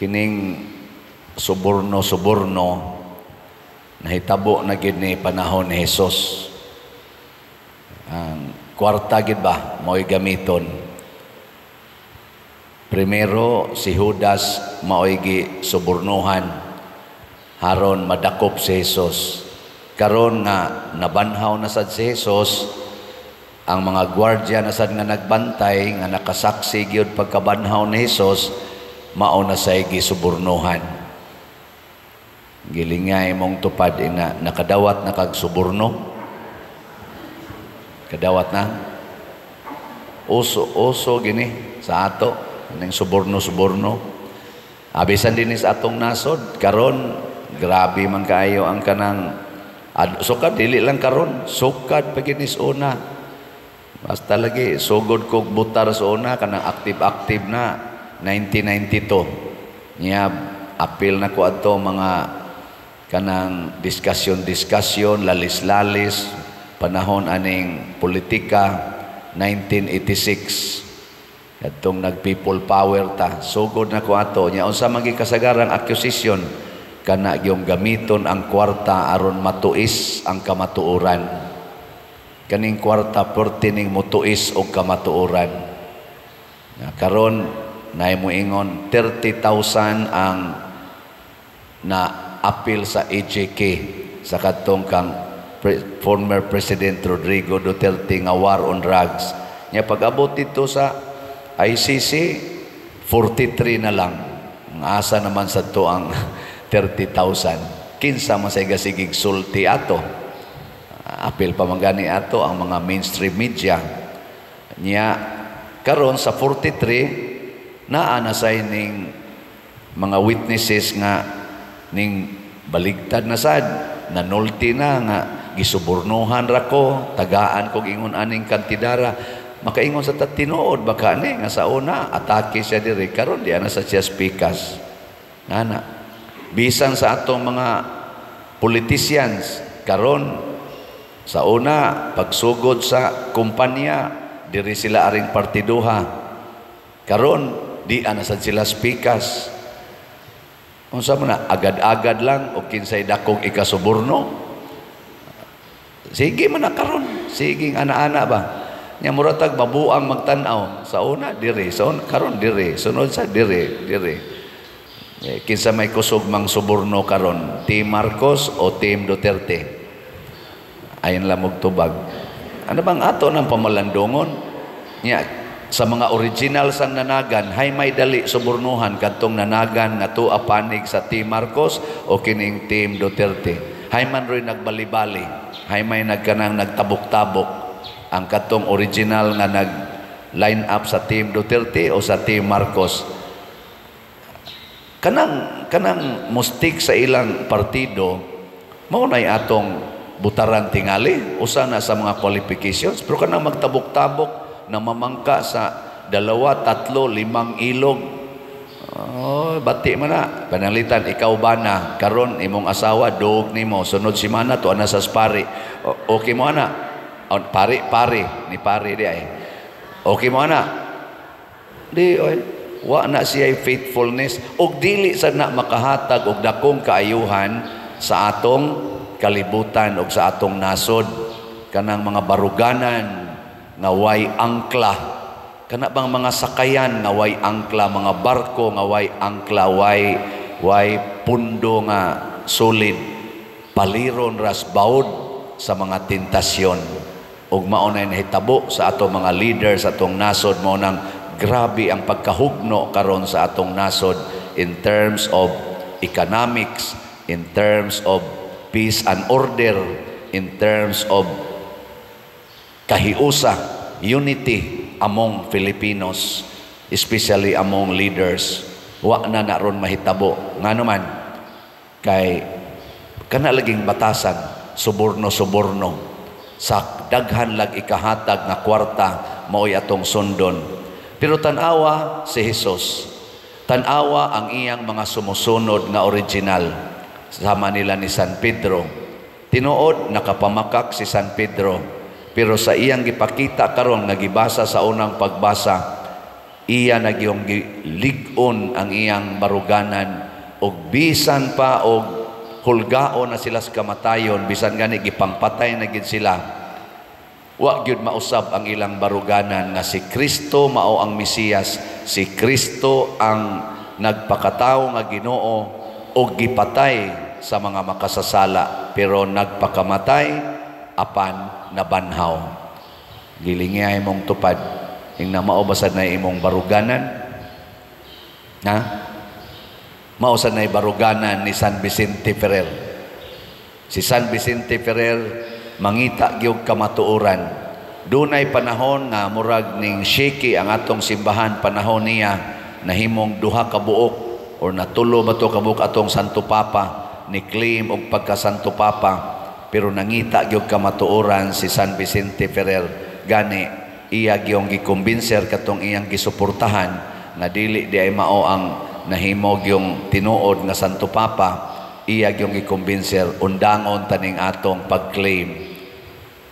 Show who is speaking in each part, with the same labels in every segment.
Speaker 1: Kining suborno-suborno nahitabo na gid ni panahon ni Jesus. Ang kwarta gid ba mao'y gamiton. Primero si Judas mao'y gi subornohan haron madakop si Jesus. Karon nga nabanhaw na sad si Jesus, ang mga gwardiya na sad nga nagbantay nga nakasaksi gyud pagkabanhaw ni Jesus, mao na say gisubornohan. Gilingay mong tupad ina, nakadawat na kag suborno? Kadawat na? Uso, uso gini sa ato ning suborno-suborno. Abisan din sa atong nasod karon, grabe man kaayo ang kanang sukad, dili lang karon, sukad pa gini sa una. Basta lagi sugod kog butar sa una, kanang active-active na 1992 niya, apil na ko adto mga kanang discussion-discussion, lalis-lalis, panahon aning politika 1986, kadtong nag people power ta, sugod na ko ato nya. Unsa man kasagarang accusation? Kana yung gamiton ang kwarta aron matuis ang kamatuoran. Kaning kwarta perti ning mutuis og kamatuoran. Karon naay moingon 30,000 ang na apil sa EJK sa kadtong kang former President Rodrigo Duterte nga war on drugs. Nya pag-abot dito sa ICC, 43 na lang. Ang asa naman sa to ang 30,000? Kinsa man say gasigig sulti ato? Apil pa man gani ato ang mga mainstream media. Nya karon sa 43, naa na say ning mga witnesses nga ning baligtad na sad, nanulti na nga gisubornohan ra ko, tagaan kog ingon aning kantidara. Makaingon sa tinuod baka ni nga sa una atake siya diri, karon di na sa siya speakers ana. Bisan sa atong mga politicians karon, sa una pagsugod sa kumpanya diri sila aring partiduha, karon di ana sad sila speakers. Unsa man na, agad-agad lang o kinsay dakong ikasuborno? Sige man na karon, sige ana-ana ba nya, muratag mabuang magtan-aw. Sa una diri, sa una, karon diri, sunod sa diri diri. Eh, kinsa may kusog mang suborno karon, Team Marcos o Team Duterte? Ayon lang og tubag. Ano bang ato ng pamalandungon nya sa mga original sang nanagan? Hay may dali subornuhan, kadtong nanagan nga tuwa panig sa Team Marcos o kining Team Duterte? Hay man roy nagbalibali, hay may nagkanang nagtabok-tabok, ang kadtong original nga nag line up sa Team Duterte o sa Team Marcos? Kanang mustik sa ilang partido mao nay atong butaran tingali, usa na sa mga qualifications. Pero kanang magtabok-tabok na mamangka sa dalawa, tatlo, limang ilog. Oh, bati man na. Panalitan, ikaw ba na? Karon imong asawa, dog nimo. Sunod simana, tuwa na sa pari. Okay mo ana? Oh, pari, pari. Ni pari di ay. Okay mo ana? Di, oy. Wa na siya faithfulness. Og dili sa na makahatag og dakong kaayuhan sa atong kalibutan og sa atong nasod. Kanang mga baruganan nga way angkla, kana bang mga sakayan nga way angkla, mga barko nga way angkla, way pundo nga solid, paliron ras baud sa mga tentasyon. Ug mao na nahitabo sa atong mga leader sa atong nasod. Mao nang grabe ang pagkahugno karon sa atong nasod in terms of economics, in terms of peace and order, in terms of kahiusa, unity among Filipinos, especially among leaders. Wa na na ron mahitabo. Ngano man, kay kana laging batasan, suborno-suborno, sa daghan lag ikahatag nga kwarta, mao'y atong sundon. Pero tan-awa si Jesus. Tan-awa ang iyang mga sumusunod nga original. Sama nila ni San Pedro. Tinuod, nakapamakak si San Pedro. Pero sa iyang gipakita karon nga gibasa sa unang pagbasa, Iya na gyung lig-on ang iyang baruganan og bisan pa og hulgaon na sila sa kamatayon, bisan gani gipangpatay na gid sila, wa gyud mausab ang ilang baruganan nga si Kristo mao ang Mesiyas, si Kristo ang nagpakatawo nga Ginoo og gipatay sa mga makasasala pero nagpakamatay apan nabanhaw. Gilingiay mong tupad ing na mao basad na imong baruganan, ha? Mao sad na baruganan ni San Vicente Ferrer. Si San Vicente Ferrer mangita gyud kamatuoran. Dunay panahon nga murag ning shaky ang atong simbahan, panahon niya nahimong duha ka buok or natulo ba to ka buok atong Santo Papa, ni claim og pagka Santo Papa, pero nangita gyud kamatuoran si San Vicente Ferrer. Gani iya gyung gikumbinser katong iyang gisuportahan nga dili di ay mao ang nahimo gyung tinuod nga Santo Papa. Iya gyung gikumbinser, undangon taning atong pag-claim,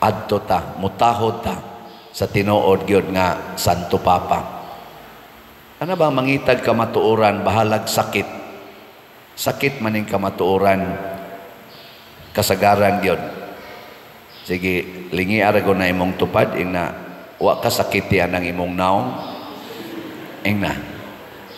Speaker 1: adto ta, mutahod ta sa tinuod gyud nga Santo Papa. Ano ba mangitag kamatuoran, bahalag sakit. Sakit maning kamatuoran, kasagaran gyud. Sige, lingi arago na imong tupad ing na wa ka sakiti anang imong naong. Ing na.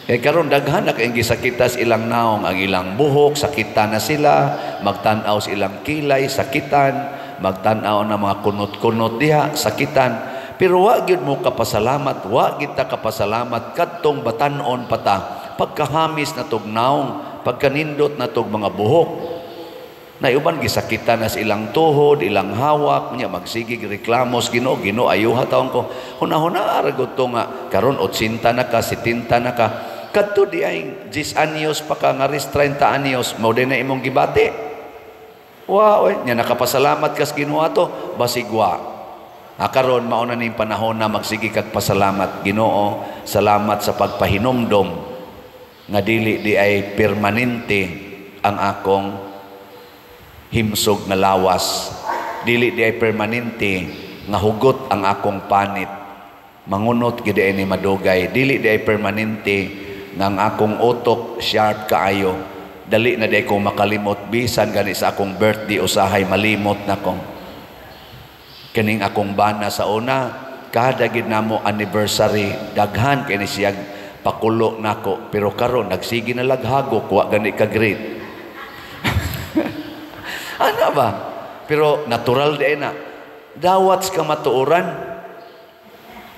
Speaker 1: Kay karon daghan na kayong gisakitas ilang naong, ang ilang buhok, sakitan na sila, magtan-aw sa ilang kilay, sakitan, magtan-aw na mga kunot-kunot diha, sakitan. Pero wa gyud mo kapasalamat, wa gyud ta kapasalamat kadtong batan-on pa ta, pagkahamis na tog naong, pagkanindot na tog mga buhok. Na uban gisakitan na sa ilang tuhod, ilang hawak, nya magsigig reklamos, "Ginoo, Ginoo, ayuha taon ko." Huna-huna ra gud to nga karon 80 na ka, 70 na ka. Kadto di ay 10 anyos pa ka nga 30 anyos, mao din na imong gibati. Wa oy, nya nakapasalamat kas Ginoo ato, basig wa. Ah, karon mao na ning panahon na magsige kag pasalamat. "Ginoo, salamat sa pagpahinumdom nga dili di ay permanente ang akong himsog nga lawas. Dili di ay permanente nga hugot ang akong panit. Mangunot gid ni madugay. Dili di ay permanente nga ang akong utok sharp kaayo. Dali na di ko makalimot, bisan gani sa akong birthday usahay malimot na kong kining akong bana sa una, kada gid namo anniversary daghan kay ni siyag pakulo nako, pero karon nagsige na laghagok, wa gani ka great." Ano ba? Pero natural di na. Dawat sa kamatuoran.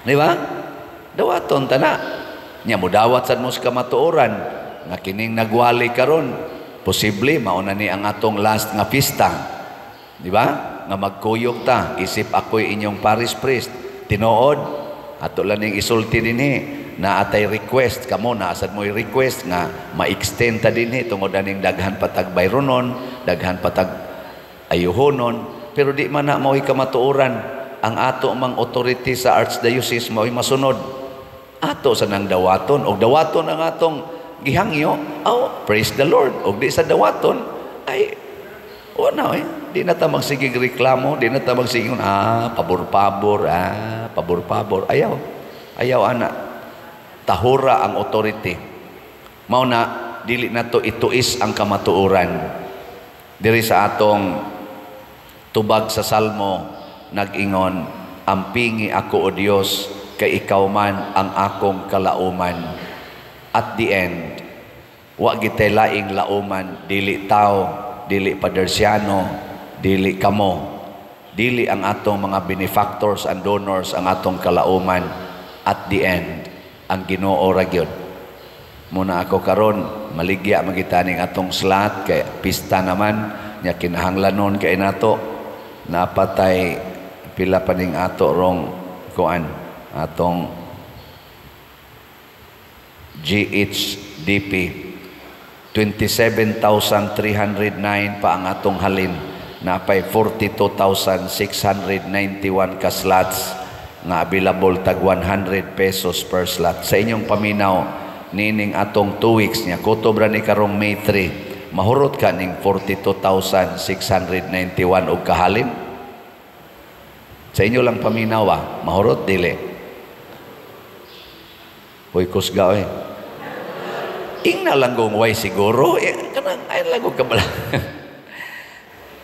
Speaker 1: Di ba? Dawaton ta na. Nya mo dawat sad mo sa kamatuoran nga kining nagwali karon, posible mauna ni ang atong last nga pista. Di ba? Nga magkuyog ta isip ako'y inyong parish priest. Tinuod, ato lang ning isulti dinhi na atay request kamo, naasad mo request nga ma-extend ta dinhi tungod aning daghan patag bayronon, daghan patag ayuhonon, pero di man na mao'y kamatuoran. Ang ato mang authority sa archdiocese mao'y masunod. Ato sa nang dawaton og dawaton ang atong gihangyo, oh, praise the Lord. Og di sa dawaton ay wala eh. Di na ta magsigig reklamo, di na ta magsigig pabor-pabor, pabor-pabor. Ayaw. Ayaw ana. Tahura ang authority. Mao na dili nato ituis ang kamatuoran. Diri sa atong tubag sa Salmo nag-ingon, "Ampingi ako, O Dios, kay ikaw man ang akong kalauman." At the end, wa gitay laing lauman, dili tao, dili padersiano, dili kamo, dili ang atong mga benefactors and donors ang atong kalauman. At the end, ang Ginoo ra gyud. Muna ako karon maligya magita ning atong slot kay pista naman nya, kinahanglanon kay nato. Napatay pila pa ning ato rong kuan, atong GHDP, 27,309 pa ang atong halin. Napay 42,691 ka slots nga available, tag 100 pesos per slot. Sa inyong paminaw nining atong 2 weeks niya, kutob ra ni karong May 3, mahurot ka ning 42,691 og kahalin? Sa inyo lang paminaw, mahurot dili? Hoy, kusga oy. Ingna lang kung way siguro, eh, kanang ay lang ko kabala.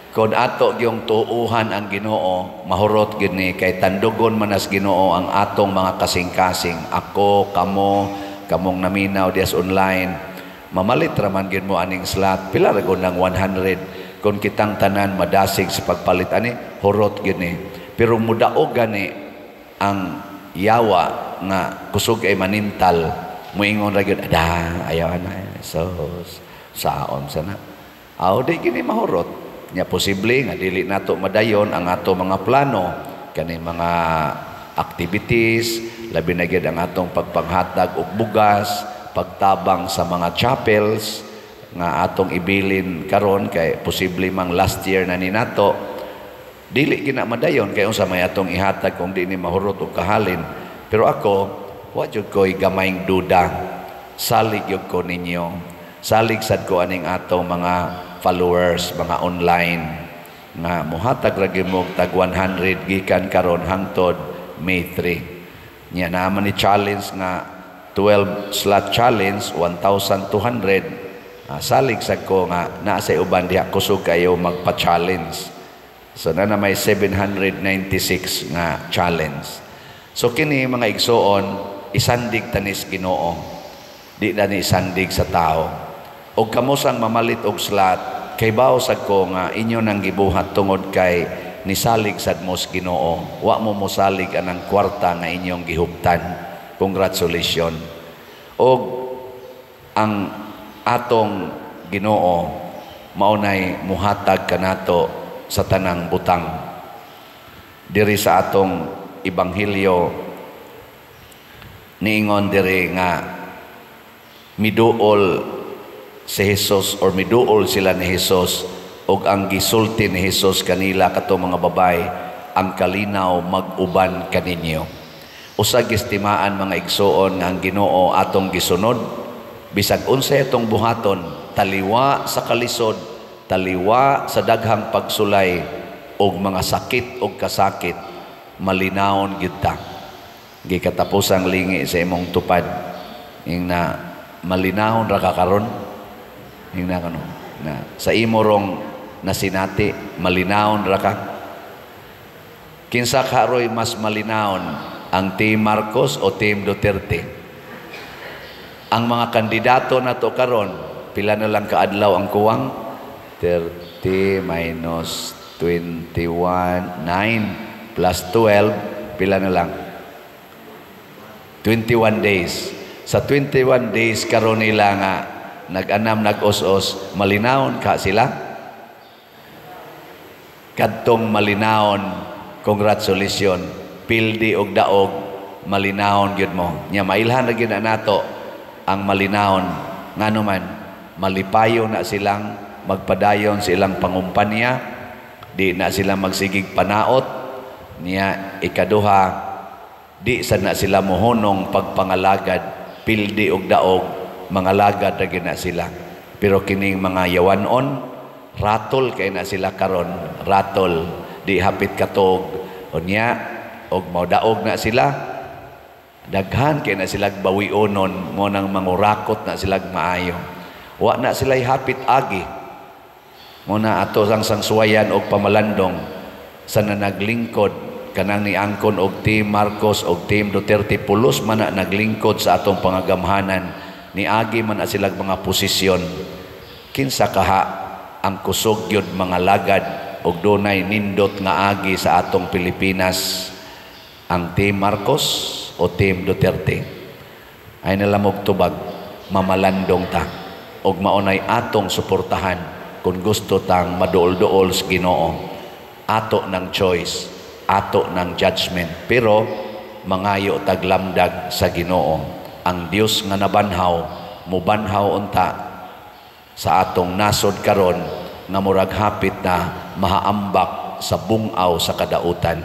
Speaker 1: Kung ato gyung tuuhan ang Ginoo, mahurot gyud ni kay tandugon man as Ginoo ang atong mga kasing-kasing. Ako, kamo, kamong naminaw dias online, mamalit ra man gyud mo aning slot. Pila ra gud ng 100 kung kitang tanan madasig sa pagpalit ani, hurot gyud ni. Pero mudaog gani ang yawa nga kusog ay manintal, muingon ra gyud, "Ada, ayaw na." So saon sana. Aw, di gini mahurot. Nya posible nga dili nato madayon ang ato mga plano kani mga activities, labi na gyud ang atong pagpanghatag og bugas, pagtabang sa mga chapels nga atong ibilin karon kay posible mang last year na ni nato. Dili gina madayon kay unsa may atong ihatag kung di ni mahurot og kahalin. Pero ako, wa jud ko'y gamayng duda. Salig gyud ko ninyo. Salig sad ko aning atong mga followers, mga online nga muhatag ra gyud mo tag 100 gikan karon hangtod May 3. Nya naman ni challenge nga 12 slot challenge, 1,200. Salig sad ko nga naa sa uban diha kusog kayo magpa-challenge. So na may 796 nga challenge. So kini, mga igsuon, isandig tanis Ginoo. Di na ni isandig sa tao. Og kamo sang mamalit og slot, kay sad ko nga inyo nang gibuhat tungod kay nisalig sad mo sa Ginoo. Wa mo mosalig anang kwarta nga inyong gihuptan. Congratulations. Og ang atong Ginoo maunay muhatag kanato sa tanang butang. Diri sa atong ebanghelyo, niingon diri nga miduol si Jesus or miduol sila ni Jesus og ang gisulti ni Jesus kanila katong mga babae, "Ang kalinaw mag-uban kaninyo." Usa gistimaan, mga igsuon, nga ang Ginoo atong gisunod bisag unsay atong buhaton, taliwa sa kalisod, taliwa sa daghang pagsulay og mga sakit og kasakit, malinawon gyud ta. Gikatapusang lingi sa imong tupad, ing na, "Malinawon ra ka karon?" Ing na kano na sa imo rong nasinati, "Malinawon ra ka?" Kinsa karoy mas malinawon, ang Team Marcos o Team Duterte? Ang mga kandidato na to karon, pila na lang kaadlaw ang kuwang? 30 minus 21, 9 plus 12, pila na lang? 21 days. Sa 21 days karon nila nga nag-anam, nag-os-os, malinawon ka sila? Kadtong malinawon, congratulations. Pildi og daog, malinawon gyud mo. Nya mailhan ra gyud na nato ang malinawon. Ngano man, malipayo na silang magpadayon sa ilang pangumpanya, di na sila magsigig panaot. Niya ikaduha, di sad na sila mohunong pagpangalagad. Pildi og daog, mangalagad ra gyud na sila. Pero kining mga yawanon, ratol kay na sila karon, ratol, di hapit katog. Unya og maudaog na sila, daghan kay na sila bawionon mo nang mangurakot na sila maayo. Wa na sila hapit agi. Mo na ato sang sangsuwayan og pamalandong sa na naglingkod kanang niangkon og Team Marcos og Team Duterte. Pulos man na naglingkod sa atong pangagamhanan, niagi man na silag mga posisyon. Kinsa kaha ang kusog gyud mga lagad og dunay nindot nga agi sa atong Pilipinas, ang Team Marcos o Team Duterte? Ay nalamog tubag, mamalandong ta og maunay atong suportahan kung gusto tang maduol-duol sa Ginoo. Ato ng choice, ato ng judgment, pero mangayo taglamdag sa Ginoo. Ang Dios nga nabanhaw, mubanhaw unta sa atong nasod karon nga murag hapit na mahaambak sa bungaw sa kadautan.